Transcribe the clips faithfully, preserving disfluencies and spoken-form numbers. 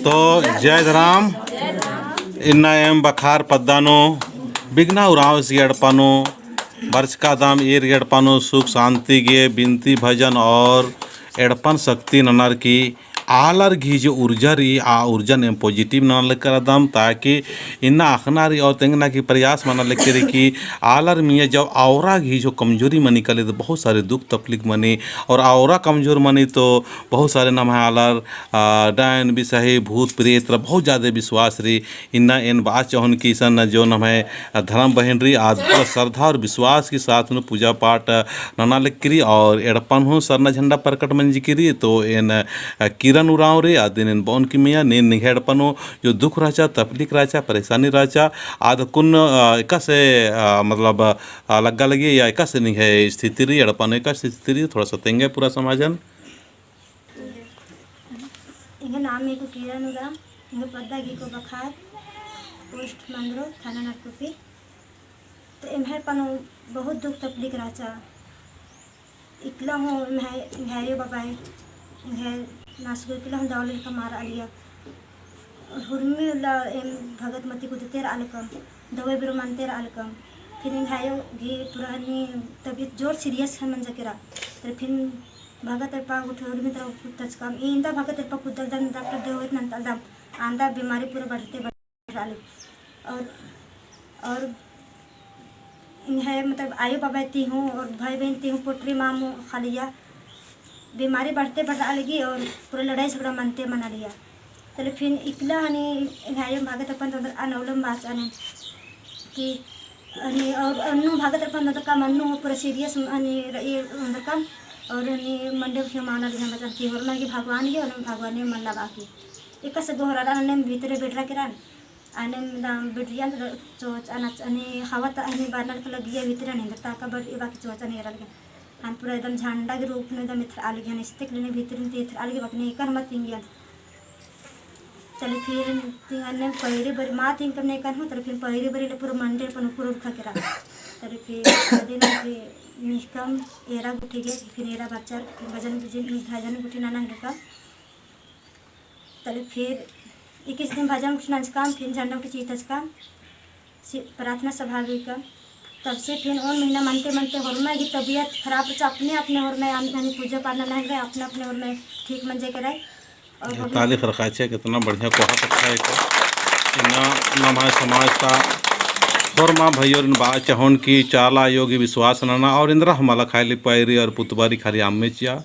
तो जय धरम। इन्ना एम बखार पद्दा नू बिगना उराँवस गे एड़पा नू बरचकादम, ईर गे एड़पा नू सुख शांति गे बिनती भजन और एड़पन शक्ति ननर की आलर गही जो ऊर्जा रई, आ ऊर्जन एम positive नना लग करदम, ताकि इन्ना अख़ना रई और तेंगना की प्रयास मना लग रई कि आलर मइय्याँ जब औरा गही जो कमजोरी मनी काली तो बहुत सारे दुख तकलीफ मनी, और औरा कमजोर मनी तो बहुत सारे नम्है आलर, आ, डायन, बिसाही, भूत, प्रेत रा बहुत ज्यादा विश्वास रई। इन्ना एन बआ चाहोन कि इसन जो नम्है धरम बहिन रई, आद पूरा श्रद्धा और विश्वास के साथ नू पूजा पाठ नना लग रई और एड़पन हूँ सरना झंडा प्रकट मंजकी रई। तो एन किरण उराँव रई, आदिन एन बओन कि मइय्याँ नीन निंग्है एड़पन हूँ जो दुख रहचा, तकलीफ रहचा, परेशानी रहचा, आद कुन, अ, एकासे, अ, मतलब, अ, लग्गा लगी या एकासे निंग्है स्थिति रई, एड़पन एकासे स्थिति रई, थोड़ा सा तेंगे पूरा समाजन। एंग्है नाम हिके किरण उराँव, एंग्है पद्दा हिके बखार, पोस्ट मंदरो, थाना नरकुपी। तो एम्है पनो बहुत दुख तकलीफ रहचा। इकला हूँ एम्है, एंग्है आयो बाबाय, एंग्है नासगो इकला हूँ दव लेखा मारआ लगिया। हुरमी उल्ला एम भगत मती कुदते रआ लगकम, दवाई बिरो मनते रआ लगकम। फिर एंग्है आयो गे पूरा हनी तबीयत जोर serious है मंजा केरा। तर फिर भगत एड़पा गुट्ठी हुरमी तरा कुदचकम। एन्दा भगत एड़पा कुदलदन डॉक्टर देवहित नन्तलदम। आन्दा बीमारी पूरा बढ़ते बढ़ रआ लगी। और, और एंग्है मतलब आयो बाबा ती हूँ और भाई बहिन ती हूँ पोटरी मामू खालिया बीमारी बढ़ते बढ़ रआ लगी और पूरा लड़ाई झगड़ा मनते मना लिया। तले फिर इकला हनी एंग्है आयो भगत अपन तोंदर अनौलम बाच अने कि हनी और अन्नू भगत अपन तोंदर का मन्नू पूरा serious हनी रई तोंदर का और हनी मंडे फिर माना लिया बचन कि होरमा कि भगवान गे और भगवान ने मन लगा की एकासे गोहरारआ नने भीतरे बेडरा केरन। आने मदा बिडरिया चोच अना हनी हवा ता हनी बारना लगिया भीतरे हनी ताका बड़ एबा की चोच अना एरा लगिया। हन पूरा एकदम झंडा के रूप में एकदम एथरआ लगिया, हन इस्तेक लेने भीतरे ती एथरआ लगिया, बकने एकर मत तिंगिया। तले फिर तिंगने पैरी बरी मा तिंगकम ने एकर हूँ, तले फिर पैरी बरी ले पूरा मंदिर पन ऊपर उरखा केरा। तले फिर दिन के निहकम एरा गुट्ठी गे, फिर एरा बच्चा भजन, भजन गुट्ठी नना हेलका। तले फिर इक्कीस दिन भजन गुट्ठी नंजकम, फिर झंडा गुट्ठी चीतचकम, सि-, प्रार्थना सभा भी कम। तब से फिर ओन महीना मनते मनते होरमा की तबीयत खराब रहचा, अपने अपने होरमा आन-, आनी पूजा पाठ नना हेलरा, अपने अपने होरमा ठीक मंजा केरा। और ये होरमा ताली खरकाचे, कितना बढ़िया कोहा कत्था है तो। इन्ना नम्है समाज ता होरमा भइयोरिन बआ चाहोन कि चाला आयो गे विश्वास नना और एन्दरा हूँ मला खाली पैरी और पुतबारी खाली अम्मे चिआ।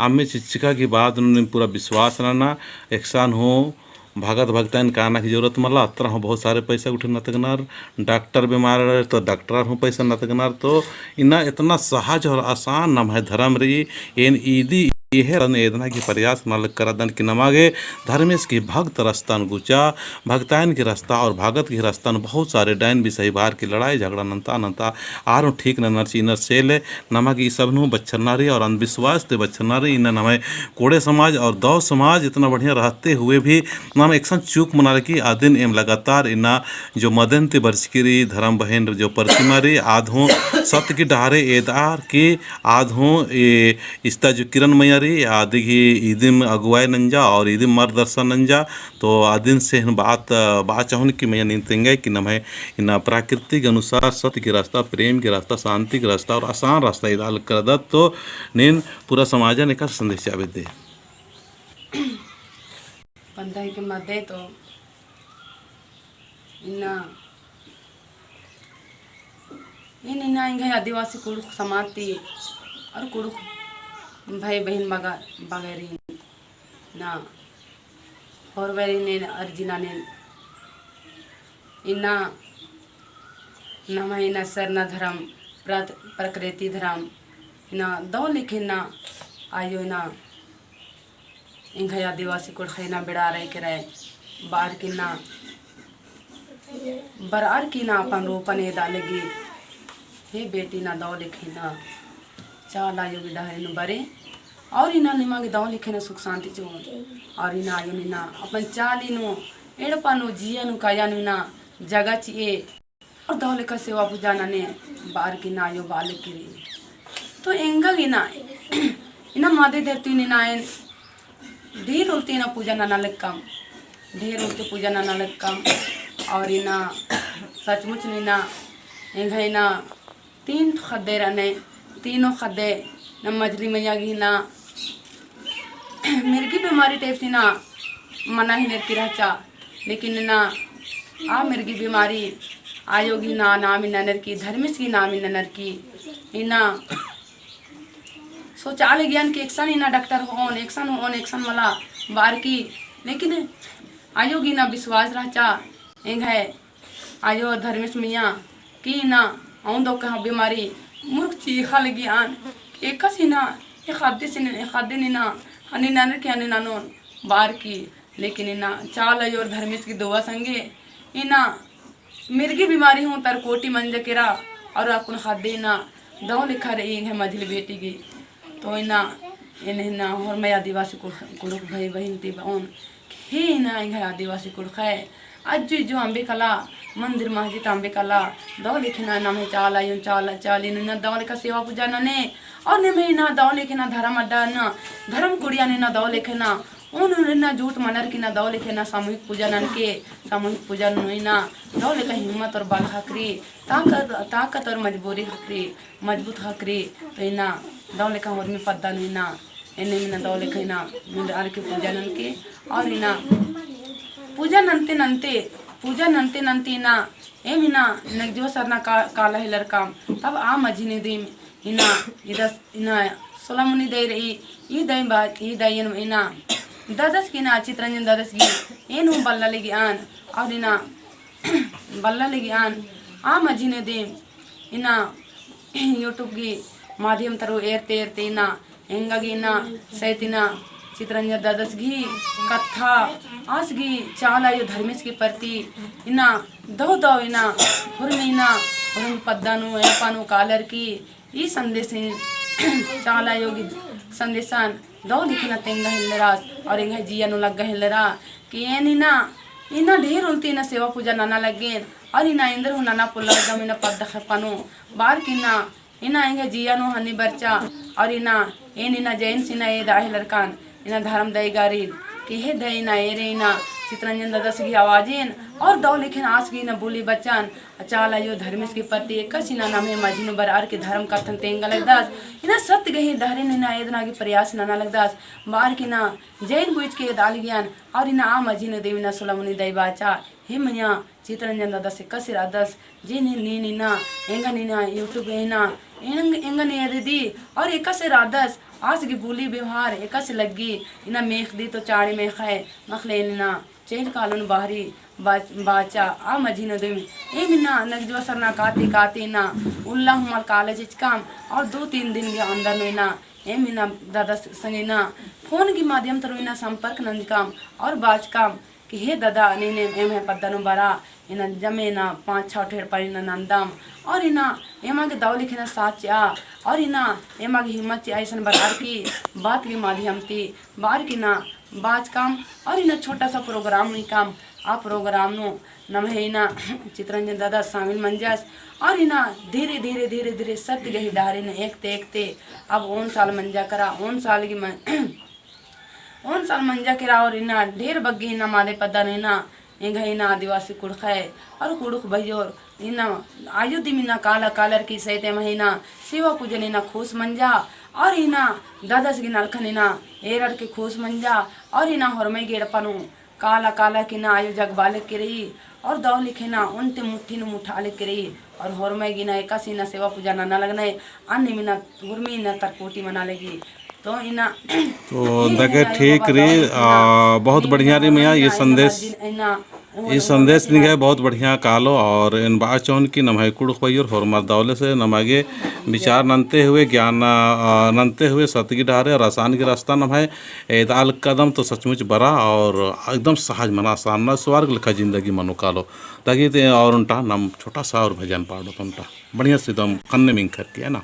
अम्मे चिच्चका की बाद नू नीम पूरा विश्वास नना, एकसन हूँ भगत भगताइन काना की जरूरत मला, अतरा हूँ बहुत सारे पैसा गुट्ठी नतगनर, डॉक्टर बीमार तो डॉक्टर हूँ पैसा नतगनर, तो इन्ना इतना सहज और आसान नम्है धरम रई, एन इदी एहे रन एदना की प्रयास नलख करदन कि नमा गे धर्मेस की भगत रस्ता नू गुचा, भगतायन की रस्ता और भगत की रस्ता नू बहुत सारे डायन बिसाही बअर की लड़ाई झगड़ा नन्ता नन्ता आरो ठीक ननर चिअनर से ले नमा गे ई सब नू बछरना रई और अंधविश्वास ती बछरना रई। इन्ना नम्है कोड़े समाज और दव समाज इतना बढ़िया रहते हुए भी नम एकसन चूक मना रई कि अदिन एम लगातार इन्ना जो मदेन ती बरचकी रई धरम बहिन जो प्रतिमा रई आद हूँ सत्य की डहरे एदअर की आद हूँ ए इस्ता जो किरण मइया रई, आदिगी इदिम अगुवाई नंजा और इदिम मार्गदर्शन नंजा। तो अदिन से हूँ बात, बात चाहून कि मइया नीन तेंगय कि नम्है इन्ना प्राकृतिक अनुसार सत्य की रास्ता, प्रेम की रास्ता, शांति की रास्ता और आसान रास्ता इदा लगदत। तो नीन पूरा समाजन एका संदेश चाबे दे। पंद्रह के मध्य तो इन्ना, इन इन्ना एंग्है आदिवासी कुँड़ुख़ समाज ती और कुँड़ुख़ भाई बहिन बगा-, बगैर इन्ना होरमर इन्ना अर्जी ननेन इन्ना नम्है इन्ना सरना धरम, प्रत-, प्रकृति धरम, इन्ना दव लेखे इन्ना आयो इन्ना एंग्है आदिवासी कुँड़ुख़ इन्ना बेड़ा रई केरय बअर की इन्ना बरअर की इन्ना अपन रूपन एदा लगी। हे बेटी इन्ना दव लेखे इन्ना चाला आयो गही डहरे नू बरे और इन्ना निमा गे दव लेखे इन्ना सुख शांति चिओन और इन्ना आयो इन्ना अपन चाली नू, एड़पा नू, जिया नू, काया नू इन्ना जगह चिए। और दव लेखा सेवा पूजा नने बअर की इन्ना आयो बआ लगी रई। तो एंगा गे इन्ना, इन्ना मादे धरती नू इन्ना एन ढेर उल्ला ती इन्ना पूजा नना लक्कम, ढेर उल्ला ती पूजा नना लक्कम। और इन्ना सचमुच नू इन्ना एंग्है इन्ना तीन ठो ख़द्दे रअनय, तीनों ख़द्दे नम मझली मइया गे इन्ना मिर्गी बीमारी type ती इन्ना मना ही नरकी रहचा। लेकिन इन्ना आ मिर्गी बीमारी आयो गही इन्ना नाम ननर की, धर्मेस गही नाम ननर की। इन्ना सोचा लगियन कि एकसन इन्ना डॉक्टर होओन, एकसन होओन, एकसन मला बअर की। लेकिन आयो गही इन्ना विश्वास रहचा एंग्है आयो धर्मेस मइया कि इन्ना औंदो कहा बीमारी मुरुख चीख़ा लगियन कि एकासे इन्ना एकादिन, एकादिन इन्ना हनी ननर की, हनी ननोन बअर की। लेकिन इन्ना चाला आयो और धर्मेस गही दुआ संगे इन्ना मिर्गी बीमारी हूँ तर कोटी मंजा केरा और अक्कुन ख़द्दे इन्ना दव लेखा रई एंग्है मझली बेटी गही। तो इन्ना एन इन्ना होरमर आदिवासी कुँड़ुख़, कुँड़ुख़ भाई बहिन ती बओन कि हे इन्ना एंग्है आदिवासी कुँड़ुख़य अज्जु इज्जु अम्बे कला, मंदिर मस्जिद अम्बे कला, दव लेखे इन्ना नम्है चाला आयो, चाला, चाली नू इन्ना दव लेखा सेवा पूजा नने और नम्है इन्ना दव लेखे इन्ना धरम अड्डा इन्ना, धरम कुड़िया नू इन्ना दव लेखे इन्ना ओन इन्ना जुट मनर की इन्ना दव लेखे इन्ना सामूहिक पूजा ननके, सामूहिक पूजा नू इन्ना दव लेखा हिम्मत और बल ख़क्खरी, ताकत, ताकत और मजबूरी ख़क्खरी, मजबूत ख़क्खरी। तो इन्ना दव लेखा होरमी पद्दा नू इन्ना एन्ने इन्ना दव लेखा इन्ना मिलर की पूजा ननके। और इन्ना पूजा नन्ते नन्ते, पूजा नन्ते नन्ते इन्ना एम इन्ना नगजो सरना का-, काला हेलरकम। तब आ मझी नू दिम इन्ना इदस इन्ना सोलामुनी दई रई, ई दई बा-, ई दई एन इन्ना ददस की इन्ना चितरंजन ददस गही एन हूँ बल्ला लगियन और इन्ना बल्ला लगियन। आ मझी नू दिम इन्ना YouTube गही माध्यम तरु एरते एरते इन्ना एंगा गही इन्ना सैत इन्ना चितरंजन ददस गही कत्था आस गही चाला आयो धर्मेस गही प्रति इन्ना दव दव इन्ना होरमी इन्ना होरमी पद्दा नू एड़पा नू कालर की ई संदेश चाला आयो गही संदेशन दव लेखे इन्ना तेंगा हेलरस और एंग्है जिया नू लग्गा हेलरा कि एन इन्ना, इन्ना ढेर उल्ला ती इन्ना सेवा पूजा नना लग्गेन और इन्ना एन्देर हूँ नना पोल्ला लग्गम इन्ना पद्दा खेप्पा नू बअर की इन्ना, इन्ना एंग्है जिया नू हनी बरचा और इन्ना एन इन्ना जैन सिन्ना एदा हेलरकन इन्ना धरम दई गारिन कि हे दई इन्ना एरे इन्ना चितरंजन ददस गही आवाजिन और दव लेखे इन्ना आस गही इन्ना बोली बचन चाला आयो धर्मेस गही प्रति एकासे इन्ना नम्है मझी नू बरअर की धरम कत्थन तेंगा लगदस। इन्ना सत्य गही डहरेन इन्ना एदना गही प्रयास नना लगदस। बअर की इन्ना जैन बुझ के एदा लगियन और इन्ना आ मझी नू दिम इन्ना सोलामुनी दई बाचा, हे मइया चितरंजन ददस एकासे रअदस, जे नीन, नीन इन्ना एंगन इन्ना YouTube इन्ना एंग-, एंगन एरदी और एकासे रअदस, आस गही बोली व्यवहार एकासे लग्गी, इन्ना मेख़दी तो चाड़े मेख़य, मखले इन्ना चेल कालोन बाहरी बाच-, बाचा, आ मझी नू दिम एम इन्ना नगजुआ सरना काती काती इन्ना उल्ला हुमल काले चिचकम, और दो तीन दिन के अंदर नू इन्ना एम इन्ना दादा संगे इन्ना फोन की माध्यम तरू इन्ना संपर्क नंजकम और बाचकम कि हे दादा, नीन एम्है पद्दा नू बरा, इन्ना जमे इन्ना पाँच छः ठेर पर इन्ना नंदम, और इन्ना एमा गे दव लेखे इन्ना साथ चिआ, और इन्ना एमा गे हिम्मत चिआ, इसन बरअर की बात के माध्यम ती बरअर की इन्ना बाचकम, और इन्ना छोटा सा program नू हिकम, आ program नू नम्है इन्ना चितरंजन दादा शामिल मंजस, और इन्ना धीरे धीरे धीरे धीरे सत्य गही डहरे नू एकते एकते अब ओन साल मंजा केरा, ओन साल गे म-, ओन साल मंजा केरा और इन्ना ढेर बग्गे इन्ना मादे पद्दा नू इन्ना एंग्है इन्ना आदिवासी कुँड़ुख़य और कुँड़ुख़ भइयोर इन्ना आयो दिम इन्ना काला कालर की सहित एम्है इन्ना सेवा पूजन इन्ना खुस मंजा और इन्ना दादस गे नलखन इन्ना एरर की खुस मंजा और इन्ना होरमय गे एड़पा नू काला काला की इन्ना आयो जगबाले की रई, और दव लेखे इन्ना ओन्टे मुट्ठी नू मुठाले की रई, और होरमय गे इन्ना एकासे इन्ना सेवा पूजा नना लगनय, अन्नेम इन्ना होरमी इन्ना तरकोटी मना लगी। तो इन्ना तो दगे ठीक रई, आ, बहुत बढ़िया रई मइया, ये संदेश, ये संदेश निंग्है बहुत बढ़िया कालो, और एन बाचोन कि नम्है कुँड़ुख़ भइयोर होरमर दव लेसे नम्है गे विचार नन्ते हुए, ज्ञान, आ, नन्ते हुए सत्य गही डहरे और आसान गही रास्ता नम्है एदआ लगदम तो सचमुच बरा और एकदम सहज मना, आसान मना, स्वर्ग लेखा जिंदगी मनो कालो। ताकि ते और ओन्टा नम छोटा सा और भजन पाड़ो तो ओन्टा बढ़िया से एकदम कन्ने मिंखर की, है ना?